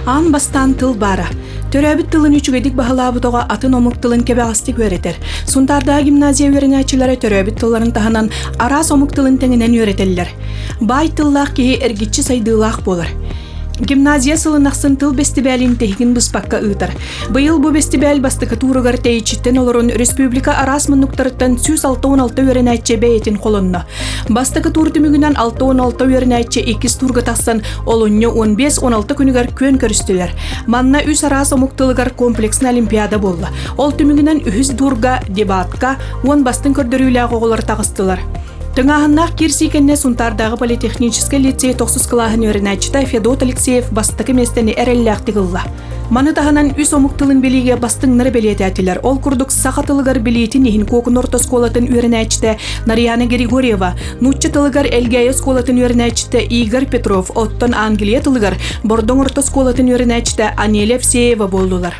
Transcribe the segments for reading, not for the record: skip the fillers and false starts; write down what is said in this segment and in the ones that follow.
Аан бастаан тыл баара. Төрөөбүт тылын үчүгэйдик баһылаабыт оҕо атын омук тылын кэбэҕэстик үөрэтэр. Сунтаардааҕы гимназия үөрэнээччилэрэ төрөөбүт тылларын таһынан араас омук тылын тэҥинэн үөрэтэллэр. Баай тыллаах киһи эргиччи сайдыылаах буолар. Гимназия сылын ахсын тыл бэстибээлин тиһигин быспакка ыытар. Быйыл бу бэстибээл бастакы тууругар тэйиччиттэн олорон республика араас муннуктарыттан 166 үөрэнээччи бэйэтин холонно. Бастакы туур түмүгүнэн 66 үөрэнээччи иккис туурга тахсан олунньу 15-16 күнүгэр күөн көрүстүлэр. Манна үс араас омук тылыгар комплекснай олимпиада буолла. Ол түмүгүнэн үһүс туурга дебатка уон бастыҥ көрдөрүүлээх оҕолор таҕыстылар. Тыҥааһыннаах киирсии кэннэ Сунтаардааҕы политехническэй лицей тохсус кылааһын үөрэнээччитэ Федот Алексеев бастакы миэстэни эрэллээхтик ылла. Маны таһынан үс омук тылын билиигэ бастыҥнары бэлиэтээтилэр. Ол курдук саха тылыгар билиитин иһин Куокун орто оскуолатын үөрэнээччитэ Нарьяна Григорьева, нуучча тылыгар Элгээйи оскуолатын үөрэнээччитэ Игорь Петров, оттон англия тылыгар Бордоҥ орто оскуолатын үөрэнээччитэ Анеля Евсеева буоллулар.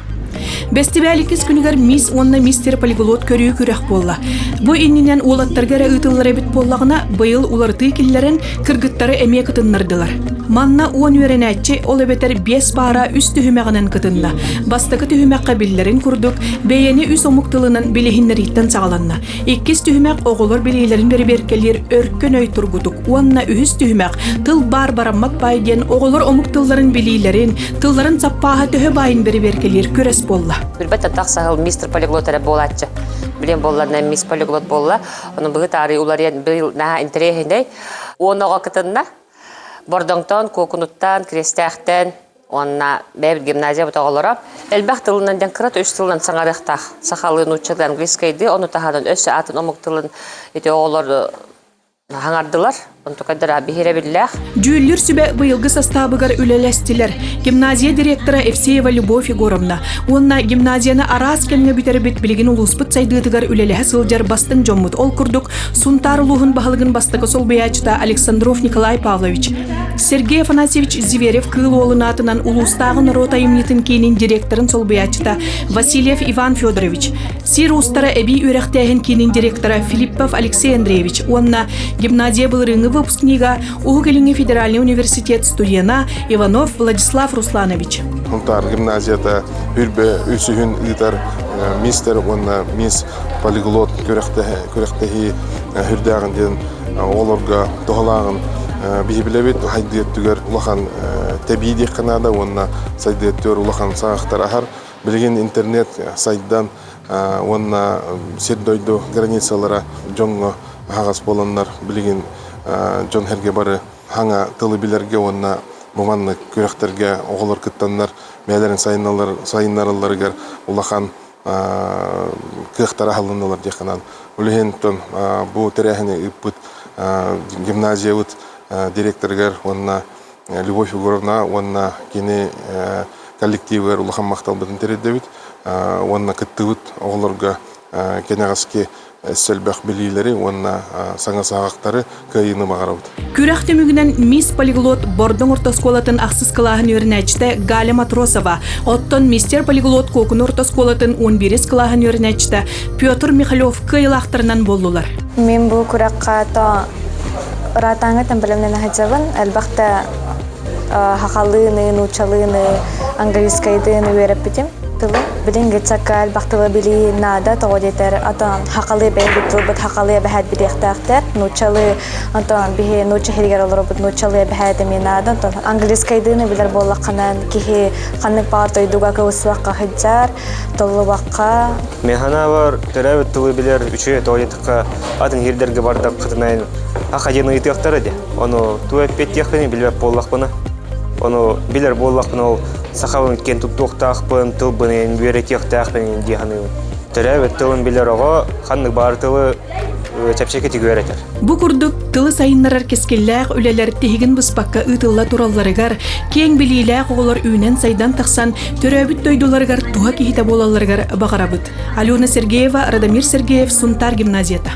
Бэстибээл иккис күнүгэр мисс уонна мистер полиглот көрүү күрэх буолла. Бу иннинэн уолаттарга эрэ ыытыллар эбит буоллаҕына, быйыл уларытыы киллэрэн, кыргыттары эмиэ кытыннардылар. Манна уон үөрэнээччи, ол эбэтэр биэс паара үс түһүмэҕинэн кытынна. Бастакы түһүмэххэ биллэрин курдук, бэйэни үс омук тылынан билиһиннэрииттэн саҕаланна. Иккис түһүмэх оҕолор билиилэрин бэрэбиэркэлиир өркөн өй тургутук уонна үһүс түһүмэх тыл баар бараммат баай диэн оҕолор омук тылларын билиилэрин, тылларын саппааһа төһө баайын бэрэбиэркэлиир күрэс буолла. Билбэт тах саһыл мистер полиглот эрэ буолааччы. Билен буолларына мисс полиглот буолла. Ону быһы таарый уларыйан быйыл наһаа интэриэһинэй. Уон оҕо кытынна. Бордоҥтон, Куокунуттан, Кириэстээхтэн уонна бэйэбит гимназиябыт оҕолоро элбэх тылынан диэн кыра үс тылынан саҥарыахтаах. Сахалыы, нууччалыы, английскайдыы, ону таһынан өссө атын омук тылын ити оҕолор хаҥардылар. Онтукайдара биһирэбиллээх. Дьүүллүүр сүбэ быйылгы састаабыгар үлэлэстилэр. Гимназия директора Евсеева Любовь Егоровна уонна гимназияны араас кэмҥэ бүтэрбит билигин улууспут сайдыытыгар үлэлэһэ сылдьар бастыҥ дьоммут. Ол курдук Сунтаар улууһун баһылыгын бастакы солбуйааччыта Александров Николай Павлович, Сергей Афанасьевич Зверев Кыыл Уолун аатынан улуустааҕы норуот айымньытын киинин директорын солбуйааччыта Васильев Иван Федорович, Сир уустара эбии үөрэхтээһин киинин директора Филиппов Алексей Андреевич уонна гимназия былырыыҥҥы выпускнига Уһук Илиҥҥи федеральнай университет студена Иванов Владислав Русланович. Сунтаар гимназията үрбэ үсүһүн ыытар мистер уонна мисс полиглот күрэхтэһии үрдээҕин диэн оҕолорго туһалааҕын биһи билэбит. Хайдыы өттүгэр улахан тэбии диэххэ наада уонна сайдыы өттүгэр улахан саҕахтар аһар. Билигин интернет сайдан уонна сир-дойду границалара дьоҥҥо аһаҕас буоланнар билигин дьон-сэргэ бары хаҥа тылы билэргэ уонна бу маннык күрэхтэргэ оҕолор кыттаннар бэйэлэрин сайыннаралларыгар улахан кыахтара аһылыннылар диэххэ наада. Ол иһин бу тэрээһини ыыппыт гимназиябыт директорыгар уонна Любовь Егоровна уонна кини коллективыгар улахан махталбытын тириэрдэбит уонна кыттыбыт оҕолорго кэнэҕэски өссө элбэх билиилэри уонна саҥа саҕахтары кыайыыны баҕарабыт. Күрэх түмүгүнэн Мисс Полиглот Бордоҥ орто оскуолатын ахсыс кылааһын үөрэнээччитэ Галя Матросова, оттон Мистер Полиглот Куокуну орто оскуолатын 11 кылааһын үөрэнээччитэ Петр Михалев кыайыылаахтарынан буоллулар. Мин бу күрэххэ то ыраатааҥҥы бэлэмнэнэ сылдьабын. Элбэхтэ хахалыыны, нууччалыыны, английскайдыын үөрэппитим тылы. Билин гитсакка элбэх тылы билии наада, тоҕо диэтэр, атон хахалыы бэйэбит тылбыт хахалыы эбэһээт билиэхтээхтэр. Нууччалыы, онтон биһи нуучча иһигэр олоробут нууччалыы эбэһээт эмиэ наада. Онтон английскайдыыны билэр буоллаххынан киһи ханнык баҕар дойдуга кыбыстыбакка сылдьар, толлубакка. Мен санаабар төрөөбүт тылы билэр үчүгэй тоҕо атын иһирдэргэ бардаххытына аха диэн ыйытыахтара дии. Ону туу эппиэттиэхпин билбэт буоллахпына. Ону билэр буоллахпына ол сахабын киэн туттуохтаахпын, тылбын үөрэтиэхтээхпин дии саныыбын. Төрөөбүт тылын билэр оҕо ханнык баар тылы чэпчэкитик үөрэтэр. Бу курдук тылы сайыннарар кэскиллээх үлэлэр тиһигин быспакка ыытылла туралларыгар, киэҥ билиилээх оҕолор үүнэн-сайдан тахсан, төрөөбүт дойдуларыгар туһа киһитэ буолалларыгар баҕарабыт. Алена Сергеева, Радомир Сергеев, Сунтаар гимназията.